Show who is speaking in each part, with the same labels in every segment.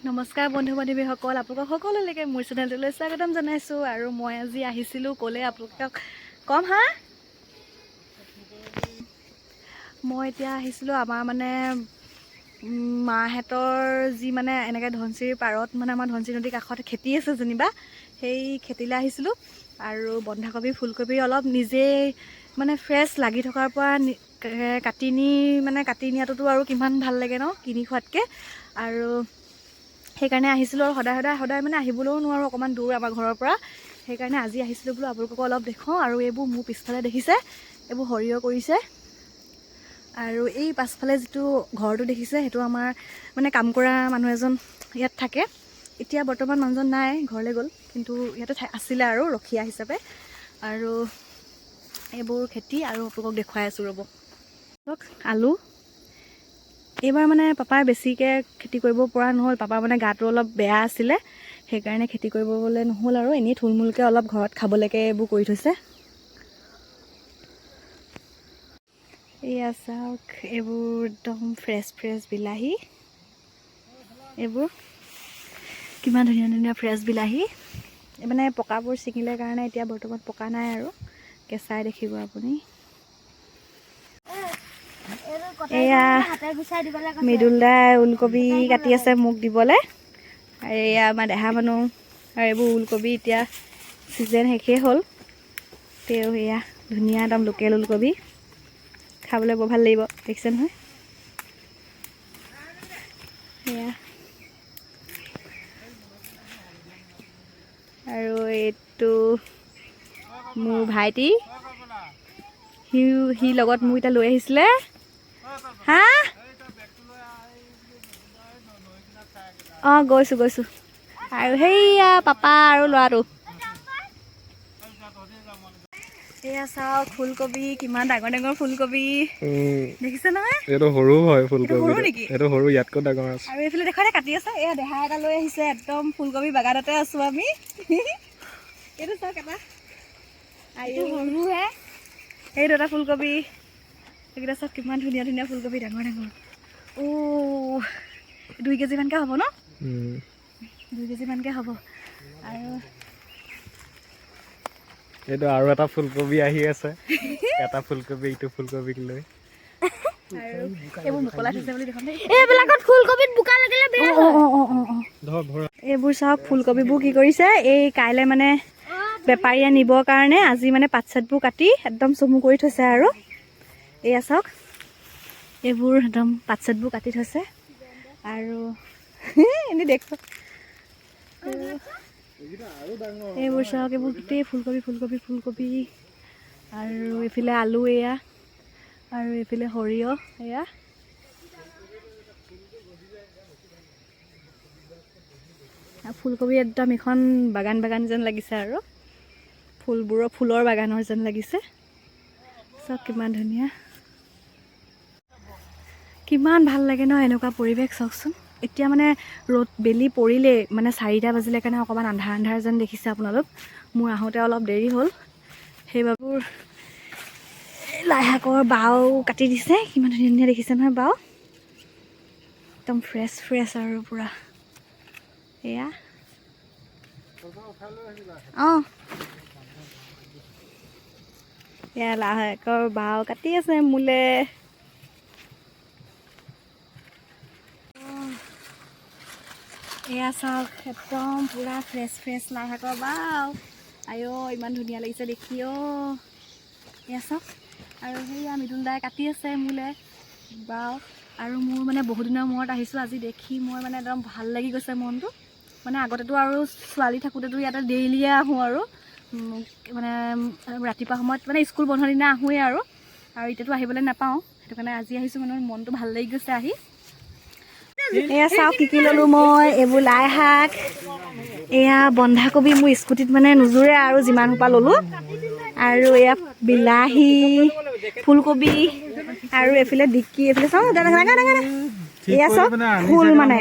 Speaker 1: নমস্কাৰ বন্ধু বান্ধৱীসকল, আপোনালোকক সকলোলৈকে মোৰ চেনেলটোলৈ স্বাগতম জনাইছোঁ। আৰু মই আজি আহিছিলোঁ ক'লে আপোনালোকক ক'ম হা। মই এতিয়া আহিছিলোঁ আমাৰ মানে মাহঁতৰ যি মানে এনেকৈ ধনশিৰিৰ পাৰত, মানে আমাৰ ধনশিৰি নদীৰ কাষত খেতি আছে যেনিবা, সেই খেতিলৈ আহিছিলোঁ। আৰু বন্ধাকবি, ফুলকবি অলপ নিজেই মানে ফ্ৰেছ লাগি থকাৰ পৰা কাটি নি, মানে কাটি নিয়াটোতো আৰু কিমান ভাল লাগে ন কিনি খোৱাতকৈ। আৰু সেইকাৰণে আহিছিলোঁ। আৰু সদায় সদায় সদায় মানে আহিবলৈও নোৱাৰোঁ, অকণমান দূৰ আমাৰ ঘৰৰ পৰা। সেইকাৰণে আজি আহিছিলোঁ বোলো আপোনালোককো অলপ দেখুৱাওঁ। আৰু এইবোৰ মোৰ পিছফালে দেখিছে, এইবোৰ সৰিয়হ কৰিছে। আৰু এই পাছফালে যিটো ঘৰটো দেখিছে, সেইটো আমাৰ মানে কাম কৰা মানুহ এজন ইয়াত থাকে। এতিয়া বৰ্তমান মানুহজন নাই, ঘৰলৈ গ'ল, কিন্তু ইয়াতে আছিলে আৰু ৰখীয়া হিচাপে। আৰু এইবোৰ খেতি আৰু আপোনালোকক দেখুৱাই আছোঁ, ৰ'ব। চাওক, আলু এইবাৰ মানে পাপাই বেছিকৈ খেতি কৰিব পৰা নহ'ল। পাপাৰ মানে গাটো অলপ বেয়া আছিলে, সেইকাৰণে খেতি কৰিবলৈ নহ'ল। আৰু এনেই থুলমূলকৈ অলপ ঘৰত খাবলৈকে এইবোৰ কৰি থৈছে। এয়া চাওক, এইবোৰ একদম ফ্ৰেছ ফ্ৰেছ বিলাহী। এইবোৰ কিমান ধুনীয়া ধুনীয়া ফ্ৰেছ বিলাহী। এই মানে পকাবোৰ ছিঙিলে কাৰণে এতিয়া বৰ্তমান পকা নাই আৰু কেঁচাই দেখিব আপুনি। এয়া মৃদুল দাই ওলকবি কাটি আছে মোক দিবলৈ। আৰু এয়া আমাৰ দেহা মানুহ। আৰু এইবোৰ ওলকবি এতিয়া ছিজন শেষেই হ'ল, তেওঁ এয়া ধুনীয়া একদম লোকেল ওলকবি, খাবলৈ বৰ ভাল লাগিব। দেখিছে নহয়? এয়া আৰু এইটো মোৰ ভাইটি, সি লগত মোক এতিয়া লৈ আহিছিলে। হা, অঁ, গৈছোঁ গৈছোঁ। আৰু সেইয়া পাপা আৰু ল'ৰাটো। এয়া চাওক, ফুলকবি কিমান ডাঙৰ ডাঙৰ ফুলকবি দেখিছে নহয়?
Speaker 2: এইটো সৰু হয়।
Speaker 1: এইটো
Speaker 2: ফুলকবি
Speaker 1: সৰু নেকি?
Speaker 2: এইটো সৰু, ইয়াতকৈ ডাঙৰ আছে।
Speaker 1: আৰু এইফালে দেখুৱাই কাটি আছে। এয়া দেহা এটা লৈ আহিছে, একদম ফুলকবি বাগানতে আছো আমি। এইটো চাওক এটা, আৰু
Speaker 3: সৰুহে।
Speaker 1: এইটো এটা ফুলকবি। এইকেইটা চাওক, কিমান ধুনীয়া ধুনীয়া ফুলকবি, ডাঙৰ ডাঙৰ। অ', 2 কেজিমানকৈ হ'ব ন? 2 কেজিমানকৈ হ'ব। আৰু
Speaker 2: এইটো আৰু এটা ফুলকবি আহি আছে, এটা ফুলকবি ইটো ফুলকবিক লৈ।
Speaker 1: আৰু এইবোৰ মোকলাই থৈছে বুলি দেখোন দেই।
Speaker 3: এইবিলাকত ফুলকবিত বোকা লাগিলে বেয়া।
Speaker 1: অঁ অঁ অঁ অঁ অঁ
Speaker 2: ধৰ ভৰা।
Speaker 1: এইবোৰ চাওক, ফুলকবিবোৰ কি কৰিছে। এই কাইলৈ মানে বেপাৰীয়ে নিবৰ কাৰণে আজি মানে পাত চাতবোৰ কাটি একদম চমু কৰি থৈছে। আৰু এয়া চাওক, এইবোৰ একদম পাত চাতবোৰ কাটি থৈছে। আৰু এনেই দেখো, এইবোৰ চাওক, এইবোৰ গোটেই ফুলকবি ফুলকবি ফুলকবি। আৰু এইফালে আলু এয়া, আৰু এইফালে সৰিয়হ এয়া। আৰু ফুলকবি একদম এখন বাগান বাগান যেন লাগিছে, আৰু ফুলবোৰৰ ফুলৰ বাগানৰ যেন লাগিছে। চাওক, কিমান ধুনীয়া, কিমান ভাল লাগে ন এনেকুৱা পৰিৱেশ। চাওকচোন, এতিয়া মানে ৰ'দ বেলি পৰিলেই, মানে 4টা বাজিলে কাৰণে অকণমান আন্ধাৰ আন্ধাৰ যেন দেখিছে আপোনালোক। মোৰ আহোঁতে অলপ দেৰি হ'ল, সেইবাবে। লাই শাকৰ বাও কাটি দিছে, কিমান ধুনীয়া ধুনীয়া দেখিছে নহয় বাও, একদম ফ্ৰেছ ফ্ৰেছ আৰু পূৰা। এয়া অঁ, এয়া লাই শাকৰ বাও কাটি আছে মোলে। এয়া চাওক, একদম পূৰা ফ্ৰেছ ফ্ৰেছ লাই শাকৰ বাও। আইঅ, ইমান ধুনীয়া লাগিছে দেখি অ'। এয়া চাওক, আৰু সেয়া মৃদুল দাই কাটি আছে মোলে বাও। আৰু মোৰ মানে বহুত দিনৰ মূৰত আহিছোঁ, আজি দেখি মই মানে একদম ভাল লাগি গৈছে মনটো। মানে আগতেতো আৰু ছোৱালী থাকোঁতেতো ইয়াতে ডেইলিয়ে আহোঁ আৰু মানে ৰাতিপুৱা সময়ত মানে স্কুল বন্ধ দিনা আহোঁৱেই আৰু এতিয়াতো আহিবলৈ নাপাওঁ, সেইটো কাৰণে আজি আহিছোঁ, মানে মনটো ভাল লাগি গৈছে আহি। এয়া চাওক, কি কি ল'লোঁ মই। এইবোৰ লাই শাক, এয়া বন্ধাকবি, মোৰ স্কুটিত মানে নোজোৰে আৰু যিমান সোপা ল'লোঁ। আৰু এয়া বিলাহী, ফুলকবি, আৰু এইফালে ডিক্কি, এইফালে চাওঁ, ডাঙৰ ডাঙৰ ডাঙৰ। এয়া চাওক ফুল, মানে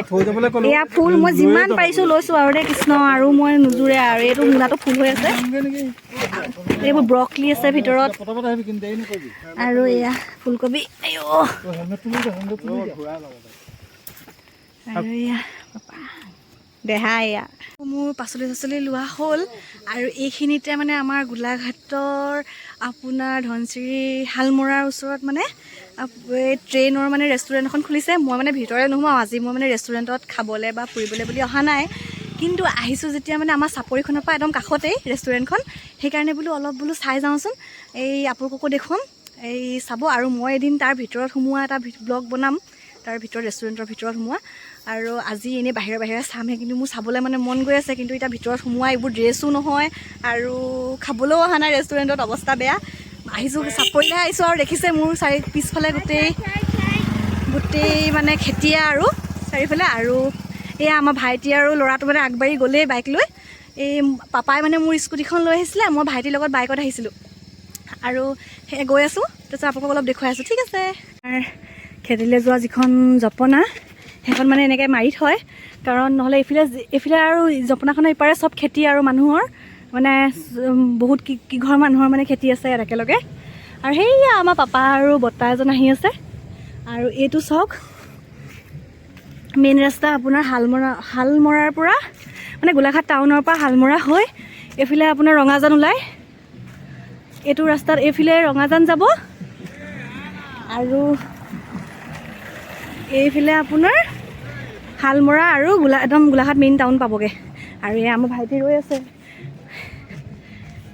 Speaker 1: এয়া ফুল মই যিমান পাৰিছোঁ লৈছোঁ আৰু দেই কৃষ্ণ। আৰু মই নোজোৰে আৰু এইটো মোনাটো ফুল হৈ আছে। এইবোৰ ব্ৰকলি আছে ভিতৰত। আৰু এয়া ফুলকবি, আইঅ। আৰু এয়া দেহা এয়া মোৰ পাচলি চাচলি লোৱা হ'ল। আৰু এইখিনিতে মানে আমাৰ গোলাঘাটৰ আপোনাৰ ধনশিৰি শালমৰাৰ ওচৰত মানে এই ট্ৰেইনৰ মানে ৰেষ্টুৰেণ্ট এখন খুলিছে। মই মানে ভিতৰলৈ নোসোমাওঁ আজি, মই মানে ৰেষ্টুৰেণ্টত খাবলৈ বা ফুৰিবলৈ বুলি অহা নাই, কিন্তু আহিছোঁ যেতিয়া মানে আমাৰ চাপৰিখনৰ পৰা একদম কাষতেই ৰেষ্টুৰেণ্টখন, সেইকাৰণে বোলো অলপ বোলো চাই যাওঁচোন, এই আপোনালোককো দেখুৱাম, এই চাব। আৰু মই এদিন তাৰ ভিতৰত সোমোৱা এটা ব্লগ বনাম, তাৰ ভিতৰত ৰেষ্টুৰেণ্টৰ ভিতৰত সোমোৱা। আৰু আজি এনেই বাহিৰে বাহিৰে চামহে, কিন্তু মোৰ চাবলৈ মানে মন গৈ আছে, কিন্তু এতিয়া ভিতৰত সোমোৱা এইবোৰ ড্ৰেছো নহয় আৰু খাবলৈও অহা নাই ৰেষ্টুৰেণ্টত, অৱস্থা বেয়া। আহিছোঁ চাপৰিলৈ আহিছোঁ আৰু দেখিছে মোৰ চাৰি পিছফালে গোটেই গোটেই মানে খেতিয়ে আৰু চাৰিওফালে। আৰু এয়া আমাৰ ভাইটি আৰু ল'ৰাটো মানে আগবাঢ়ি গ'লেই বাইক লৈ। এই পাপাই মানে মোৰ স্কুটিখন লৈ আহিছিলে, মই ভাইটিৰ লগত বাইকত আহিছিলোঁ আৰু সেই গৈ আছোঁ। তাৰপিছত আপোনালোকক অলপ দেখুৱাই আছোঁ, ঠিক আছে। খেতিলৈ যোৱা যিখন জপনা, সেইখন মানে এনেকৈ মাৰি থয়, কাৰণ নহ'লে এইফালে এইফালে আৰু জপনাখনৰ ইপাৰে চব খেতি আৰু মানুহৰ মানে বহুত কি কিঘৰ মানুহৰ মানে খেতি আছে ইয়াত একেলগে। আৰু সেইয়া আমাৰ পাপা আৰু বৰ্তা এজন আহি আছে। আৰু এইটো চাওক মেইন ৰাস্তা আপোনাৰ শালমৰাৰ পৰা মানে গোলাঘাট টাউনৰ পৰা শালমৰা হৈ এইফালে আপোনাৰ ৰঙাজান ওলায়। এইটো ৰাস্তাত এইফালে ৰঙাজান যাব আৰু এইফালে আপোনাৰ শালমৰা আৰু একদম গোলাঘাট মেইন টাউন পাবগৈ। আৰু এয়া আমাৰ ভাইটি ৰৈ আছে,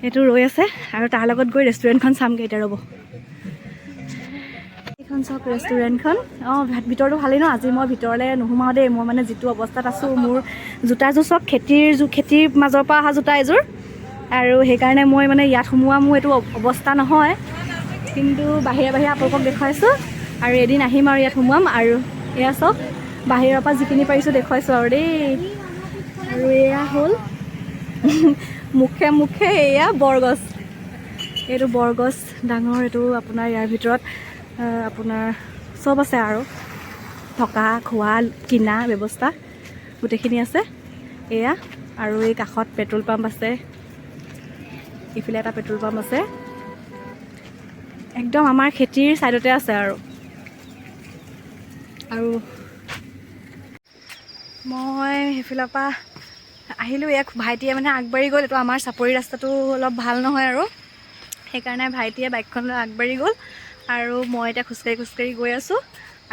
Speaker 1: এইটো ৰৈ আছে আৰু তাৰ লগত গৈ ৰেষ্টুৰেণ্টখন চামগৈ এতিয়া, ৰ'ব। এইখন চাওক ৰেষ্টুৰেণ্টখন। অঁ, ভিতৰটো ভালেই ন? আজি মই ভিতৰলৈ নোসোমাওঁ দেই, মই মানে যিটো অৱস্থাত আছোঁ, মোৰ জোতাযোৰ চব খেতিৰ মাজৰ পৰা অহা জোতা এযোৰ, আৰু সেইকাৰণে মই মানে ইয়াত সোমোৱা মোৰ এইটো অৱস্থা নহয়, কিন্তু বাহিৰে বাহিৰে আপোনালোকক দেখুৱাইছোঁ আৰু এদিন আহিম আৰু ইয়াত সোমোৱাম। আৰু এয়া চাওক বাহিৰৰ পৰা যিখিনি পাৰিছোঁ দেখুৱাইছোঁ আৰু দেই। আৰু এয়া হ'ল মুখে মুখে এয়া বৰগছ, এইটো বৰগছ ডাঙৰ, এইটো আপোনাৰ ইয়াৰ ভিতৰত আপোনাৰ চব আছে আৰু থকা খোৱা কিনা ব্যৱস্থা গোটেইখিনি আছে এয়া। আৰু এই কাষত পেট্ৰল পাম্প আছে, ইফালে এটা পেট্ৰল পাম্প আছে, একদম আমাৰ খেতিৰ ছাইডতে আছে। আৰু আৰু মই সেইফালৰ পৰা আহিলোঁ, ইয়াক ভাইটিয়ে মানে আগবাঢ়ি গ'ল। এইটো আমাৰ চাপৰি ৰাস্তাটো অলপ ভাল নহয় আৰু সেইকাৰণে ভাইটিয়ে বাইকখন লৈ আগবাঢ়ি গ'ল আৰু মই এতিয়া খোজকাঢ়ি খোজকাঢ়ি গৈ আছোঁ।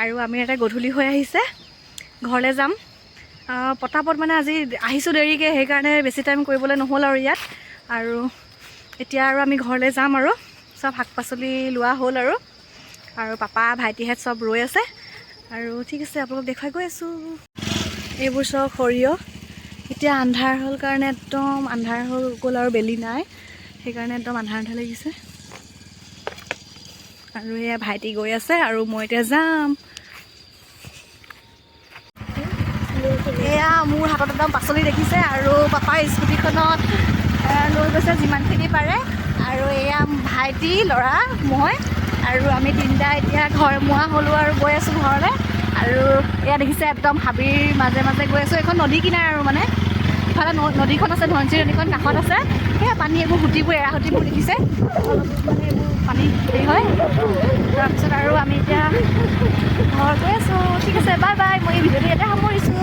Speaker 1: আৰু আমি ইয়াতে গধূলি হৈ আহিছে, ঘৰলৈ যাম। পটাপট মানে আজি আহিছোঁ দেৰিকৈ, সেইকাৰণে বেছি টাইম কৰিবলৈ নহ'ল আৰু ইয়াত। আৰু এতিয়া আৰু আমি ঘৰলৈ যাম আৰু চব শাক পাচলি লোৱা হ'ল আৰু আৰু পাপা ভাইটিহঁত চব ৰৈ আছে। আৰু ঠিক আছে, আপোনালোকক দেখুৱাই গৈ আছোঁ। এইবোৰ চব সৰিয়হ। এতিয়া আন্ধাৰ হ'ল কাৰণে একদম আন্ধাৰ হৈ গ'ল আৰু বেলি নাই, সেইকাৰণে একদম আন্ধাৰ আন্ধাৰ লাগিছে। আৰু এয়া ভাইটি গৈ আছে আৰু মই এতিয়া যাম। এয়া মোৰ হাতত একদম পাচলি দেখিছে আৰু পাপাই স্কুটিখনত লৈ গৈছে যিমানখিনি পাৰে। আৰু এয়া ভাইটি ল'ৰা মই আৰু আমি তিনিটা এতিয়া ঘৰমুৱা হ'লোঁ আৰু গৈ আছোঁ ঘৰলৈ। আৰু এয়া দেখিছে একদম হাবিৰ মাজে মাজে গৈ আছোঁ। এইখন নদী কিনাৰ আৰু মানে ইফালে নদীখন আছে, ধনশিৰি নদীখন কাষত আছে। সেয়া পানী এইবোৰ সুঁতিবোৰ এৰা সুঁতিবোৰ দেখিছে, অলপ মানে এইবোৰ পানী হেৰি হয়। তাৰপিছত আৰু আমি এতিয়া ঘৰ গৈ আছোঁ। ঠিক আছে, বাই বাই। মই এই ভিডিঅ'টো ইয়াতে সামৰিছোঁ।